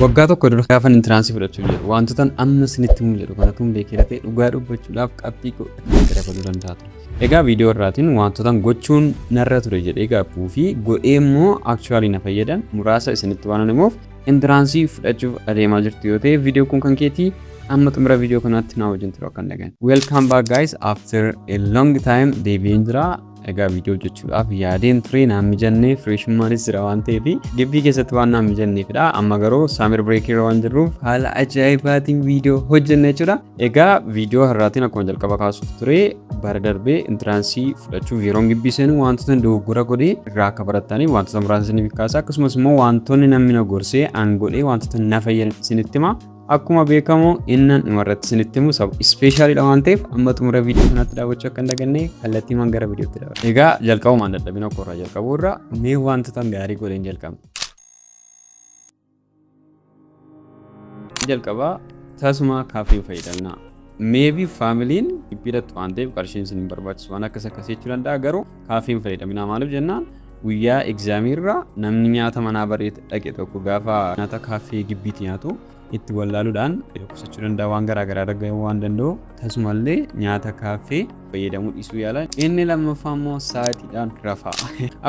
Waggaa tokko dura gaafan entrance fudhachuuf jedhu wantoota amma isinitti himu jedhu kanatu beekee ta'e dhugaa dubbachuudhaaf qabxii koo dabaluu danda'a ture. Egaa viidiyoo irraatiin wantoota gochuun narra ture jedhee gaabbuu fi godhee immoo actually na fayyadan muraasa isinitti waan himuuf, entrance fudhachuuf adeemaa jirtu yoo ta'e viidiyoo kun kan keetii, amma xumura viidiyoo kanaatti na wajjin turuu akka hin daganne. Welcome back, guys, after a long time deebi'een jira. Egaa viidiyoo hojjechuudhaaf yaadeen ture, naan mijannee, freshmaanis jira waan ta'eef, gibbii keessatti waan naan mijanneefidha. Amma garuu summer break irra waan jirruuf haala ajaa'ibaatiin viidiyoo hojjenna jechuudha. Egaa viidiyoo har'aatiin akkuma jalqaba kaasuuf ture, bara darbee entrance fudhachuuf yeroon gibbii seenu wantoota dogoggora godhee irraa akka barattaniif wantoota muraasa isiniif kaasa, akkasumas immoo wantoonni namni na gorsee an godhee wantoota na fayyadan isinitti hima. Akkuma beekamu inni dhumarratti isinitti himu sabu specialiidha waan ta'eef amma xumura viidiyoo kanaatti daawwachuu akka hin daganne. Kallattiimaan gara viidiyootti dabarra. Egaa jalqabumaan dadhabina koorraa jalqabuu irra mee wantoota gaarii godheen jalqabna. Jalqabaa, tasuma kaaffee fayyadamna. Maybe familyn dhibbiidhattu waan ta'eef qarshiin isin hin barbaachisu, waan akkas akkasii jechuu danda'a, garuu kaaffee hin fayyadamina. Maaliif jennaan, guyyaa examii irra namni nyaata manaa baree dhaqe tokko gaafa nyaata kaaffee gibbiitti nyaatu itti wallaaluudhaan qusachuu danda'a, waan garaa garaa irra gahuu waan danda'u, tasumallee nyaata kaaffee fayyadamuu dhiisuu yaala. Inni lammaffaa immoo sa'aatiidhaan rafaa.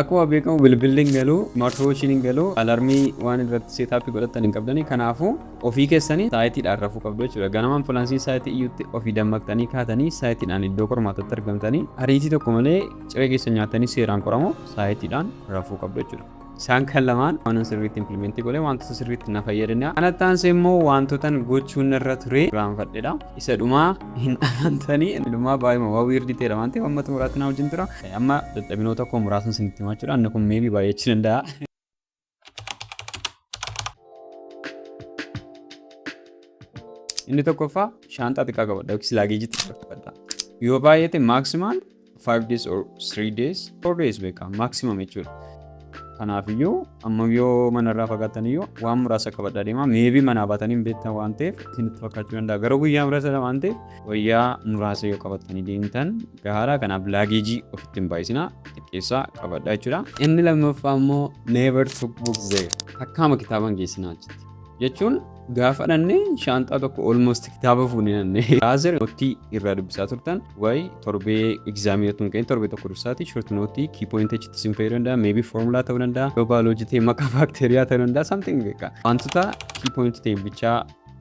Akkuma beekamu bilbilli hin galu, smartwatchiin hin galu, alarmii waan irratti setup godhatan hin qabdanii, kanaafuu ofii keessanii sa'aatiidhaan rafuu qabdu jechuudha. Ganamaan fulaansiin sa'aatii iyyuutti ofii dammaqxanii kaatanii sa'aatiidhaan iddoo qormaatatti argamtanii ariitii tokko malee ciree keessa nyaatanii seeraan qoramu sa'aatiidhaan rafuu qabdu jechuudha. Isaan kan lamaan waan sirriitti implement godhee wantoota sirriitti na fayyadanidha. Kanatti aansee immoo wantoota gochuun irra ture irraanfadhedha. Isa dhumaa hin amantanii, inni dhumaa baay'ee waa weird ta'edha waan ta'eef amma xumuraatti na wajjin tura. Amma dadhabinoota koo muraasa isinitti himaa jechuudha. Inni kun maybe baay'achuu danda'a. Inni tokkoffaa, shaanxaa xiqqaa qabadha yookiis luggage xiqqaa qabadha. Yoo baay'ate maximum 5 days or 3 days, 4 days beekaa maximum jechuudha. Kanaafiyyuu amma yoo manarraa fagaattan iyyuu waan muraasa qabadhaa deemaa. Maybe manaa baatanii hin beektan waan ta'eef isinitti fakkaachuu danda'a. Garuu guyyaa muraasa waan ta'eef wayyaa muraasa yoo qabattanii deemtan gahaadha. Kanaaf luggage ofitti hin baay'isinaa, xiqqeessaa qabadhaa jechuudha. Inni lammaffaa immoo, never took books there. Takkaama kitaaba hin geessinaa achitti. Jechuun gaafa dhannee shaanxaa tokko almost kitaaba fuunee dhannee. Rather note irraa dubbisaa turtan wayi torbee examii otoo hin qahin torbee tokko dursaati short note, key point achitti isin fayyaduu danda'a, maybe formula ta'uu danda'a, yoo baayoloojii ta'e maqaa baakteeriyaa ta'uu danda'a, something beekaa. Wantoota key point ta'e bichaa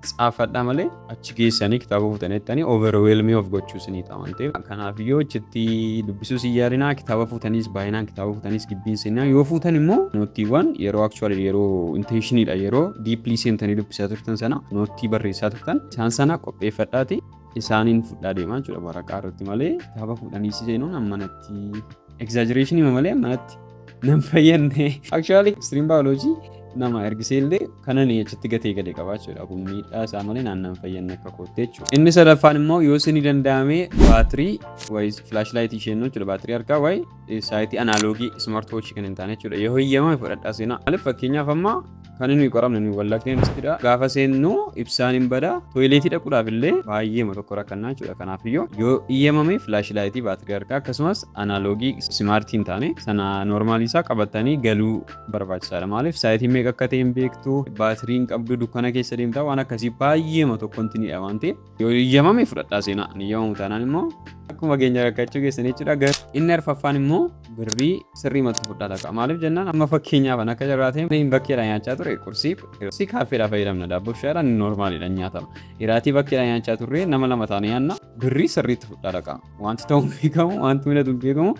tsaafadhaa malee achi geessanii kitaaba fuutanii jettanii overwhelming of gochuu isinii ta'a waan ta'eef. Kanaaf yoo achitti dubbisuu si yaalinaa, kitaaba fuutaniis baay'inaan kitaaba fuutaniis gibbiin seenaa. Yoo fuutan immoo noteiiwwan yeroo actually yeroo intentioniidha, yeroo deeply seentanii dubbisaa turtan sana note barreessaa turtan, isaan sana qopheeffadhaati isaaniin fudhaa deemaa jechuudha waraqaa irratti malee kitaaba fuudhanii seenuun ammanatti exaggeration malee ammanatti nan fayyadne. Actually stream biology nama ergisee illee kanan achitti gatee gadi qabaa jechuudha. Kun miidhaa isaa malee naan fayyadne akka kootte jechuudha. Inni sadaffaan immoo, yoo isinii danda'ame baatirii wayi flashlight isheen jechuudha, baatirii harkaa wayi saayitii analog smart watch kan hin taane jechuudha. Yoo heeyyamame fudhadhaa seenaa. Maaliif, fakkeenyaaf amma kan nuyi qoramne nuyi Wallagga Yuunivarsiitiidha. Gaafa seennu ibsaan hin bada, toilet dhaquudhaaf illee baay'ee tokko rakkannaa jechuudha. Kanaaf iyyuu yoo iyyamame flashlight baatirii harkaa akkasumas analog smart hin taane sana normal isaa qabatanii galuu barbaachisaadha. Maaliif, saayitii meeqa akka ta'e hin beektu, baatirii hin qabdu, dukkana keessa deemtaa, waan akkasii baay'ee tokko intinidha waan ta'eef yoo iyyamame fudhadhaa seenaa. Hin iyyamamu taanaan immoo akkuma keenya rakkachuu keessan jechuudha. Inni arfaffaan immoo birrii sirrii matu fudhaa ta'a. Maaliif jennaan, amma fakkeenyaaf akka jarraatee hin bakkeedhaa nyaachaa ture, qursii kaaffeedhaa fayyadamna, daabboo shaadhaan normaliidha nyaatama. Iraatii bakkeedhaa nyaachaa turre, nama lama taanee nyaanna, birrii sirriitti fudhaa dhaqa. Wanti ta'uu hin beekamu, wanti midhatu hin beekamu.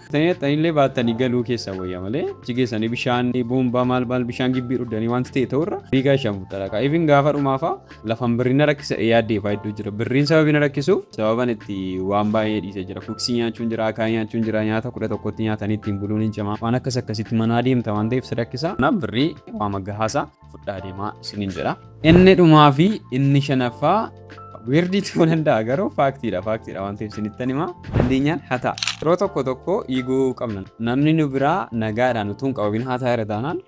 Tanillee baattanii galuu keessaa wayya malee achi geessanii bishaan boombaa maal maal bishaan gibbii dhugdanii wanti ta'e ta'urra riigaa ishaan fudhaa dhaqa. Even gaafa dhumaafaa lafan birriin na rakkisa yaaddee fa'aa iddoo jira. Birriin sababii na rakkisuuf sababan itti waan baay'ee dhiisee jira. Kuksii nyaachuun jira, akaayii nyaachuun jira, nyaata 11tti nyaatanii ittiin buluun hin cimaa. Waan akkas akkasitti manaa deemta waan ta'eef si rakkisa. Kanaaf birrii waama gahaasaa fudhaa deemaa isiniin jedha. Inni dhumaa fi inni shanaffaa weird ta'uu danda'a, garuu factiidha, factiidha waan ta'eef isinittan hima. Dandeenyaan hataa. Yeroo tokko tokko ego qabna. Namni nu biraa nagaadhaan utuu hin qabamin hataa irra taanaan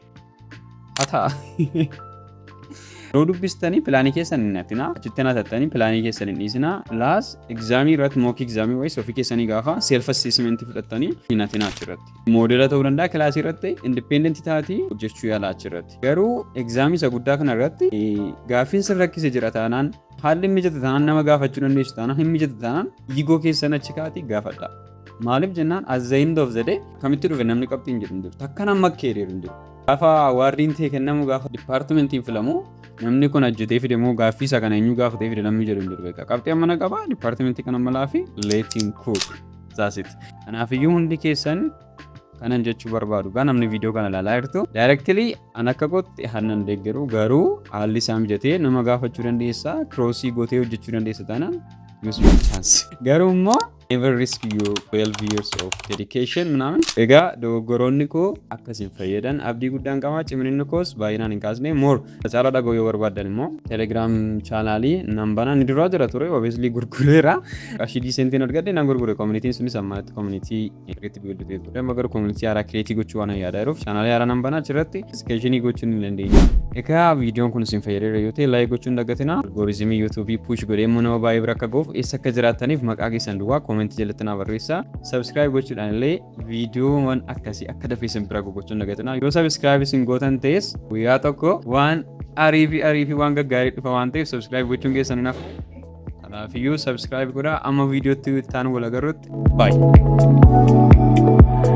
hataa. Yeroo dubbistanii planii keessan hin hatinaa. Achitti hatattanii planii keessan hin dhiisinaa. Plus examii irratti, mock examii wayis ofii keessanii gaafa self assessmentii fudhattanii hin hatinaa achirratti. Modela ta'uu danda'a, classii irratti independentii taatii hojjechuu yaalaa achirratti. Garuu examii isa guddaa kana irratti gaaffiin sin rakkise jira taanaan, haalli mijata taanaan, nama gaafachuu dandeessu taanaan, hin mijata taanaan, ego keessan achi kaatii gaafadha. Maaliif jennaan, at the end of the day kamitti dhufe namni qabxiin jedhu hin jiru. Takka nama akka hiriiru hin jiru. Gaafa awardiin ta'e kennamu, gaafa departmentiin filamu, namni kun hojjetee fide moo gaaffii isaa kana eenyu gaafatee fide namni jedhu hin jiru beekaa. Qabxii amma na qaba departmentii kana malaa fi let him cook. That's it. Kanaafiyyuu hundi keessan kanan jechuu barbaadu gaa, namni viidiyoo kana ilaalaa jirtu, directly an akka kootti hannan deeggaru, garuu haalli isaa mijatee nama gaafachuu dandeessa, crossii gootee hojjechuu dandeessa taanaan, use your chance. Garuu immoo never risk your 12 years of dedication ምናምን. Egaa dogoggoroonni koo akkasiin fayyadan abdii guddaan qaba. Cimininni koos baay'inaan hin kaasne. More caalaa dhaga'uu yoo barbaaddan immoo Telegram channelii nan bana. Ni duraa jira ture, obviously gurgureera. Qarshii decentiin argadhe nan gurgure. Communityn sunis ammaatti community irratti build ta'e ture. Amma garuu community haaraa create gochuu waan yaadaa jiruuf channelii haaraa nan bana, achirratti discussionii gochuu ni dandeenya. Egaa viidiyoon kun isin fayyadeera yoo ta'e like gochuu hin dagatinaa. Algorithmii YouTubeii push godhee immoo nama baay'ee bira akka ga'uuf eessa akka jiraattaniif maqaa keessan duwwaa commentii jalatti naa barreessaa. Subscribe gochuudhaan illee viidiyoowwan akkasii akka dafee isin bira gochuu hin dagatinaa. Yoo subscribe isin gootan ta'es guyyaa tokko waan arii fi arii fi waan gaggaarii dhufa waan ta'eef subscribe gochuun keessan hin hafu. Kanaafiyyuu subscribe godhaa. Amma viidiyootti itti aanu wal agarrutti, baay'ee.